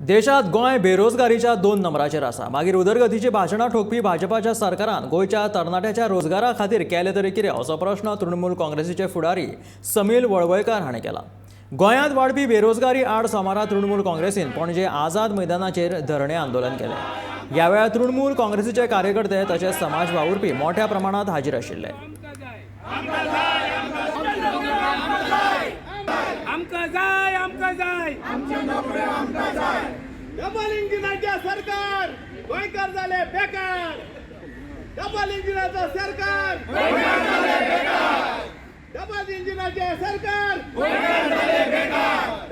देशात गोंय बेरोजगारीच्या 2 नंबराचेर आसा. मागीर उदरगतीची भाशणां ठोकपी भाजपाच्या सरकारान गोंयच्या तरणाट्याच्या रोजगारा खातीर केलें तरी कितें, असो प्रश्न तृणमूल काँग्रेसीचे फुडारी समील वळवयकार हांणी केला. गोंयांत वाडपी बेरोजगारी आड सोमारा तृणमूल काँग्रेसीन पणजे आझाद मैदानाचेर धरणे आंदोलन केलें. ह्या वेळार तृणमूल काँग्रेसीचे कार्यकर्ते तशेंच समाज वावुरपी मोठ्या प्रमाणात हाजीर आशिल्ले. आमकां जाय, आमकां जाय. डबल इंजिनाचे सरकार, गोंयकार झाले बेकार. डबल इंजिनाचं सरकार, डबल इंजिनाचे सरकार,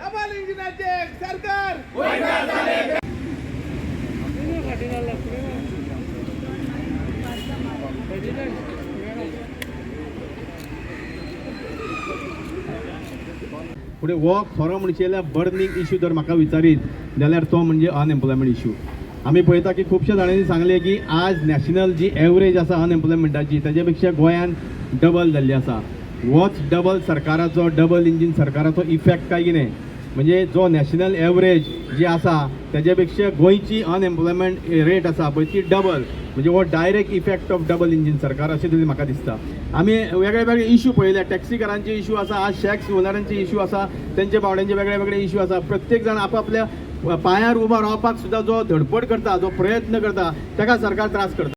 डबल इंजिनाचे सरकार. फुडें हो खरो म्हणचे जाल्यार बर्निंग इशू जर म्हाका विचारीत जाल्यार तो म्हणजे अनएम्प्लॉयमेंट इशू. आमी पळयता की खुबश्या जाणांनी सांगलें की आज नॅशनल जी एवरेज आसा अनएम्प्लॉयमेंटाची, ताजे पेक्षा गोंयान डबल जाल्ली आसा. होच डबल सरकाराचो, डबल इंजीन सरकाराचो इफेक्ट काय कितें, म्हणजे जो नॅशनल एवरेज जी आसा ताजे पेक्षा गोंयची अनएम्प्लॉयमेंट रेट आसा पळय ती डबल, म्हणजे हो direct effect of double engine सरकार अशें तरी म्हाका दिसता. आमी वेगळे वेगळे इशू पळयले. टॅक्सीकारांचे इशू आसा, आज शॅक्स ओनरांचे इशू आसा, तेंचे बावड्यांचे वेगळे वेगळे इशू आसा. प्रत्येक जाण आपापल्या पांयार उबो रावपाक सुद्दां जो धडपड करता, जो प्रयत्न करता, ताका सरकार त्रास करता.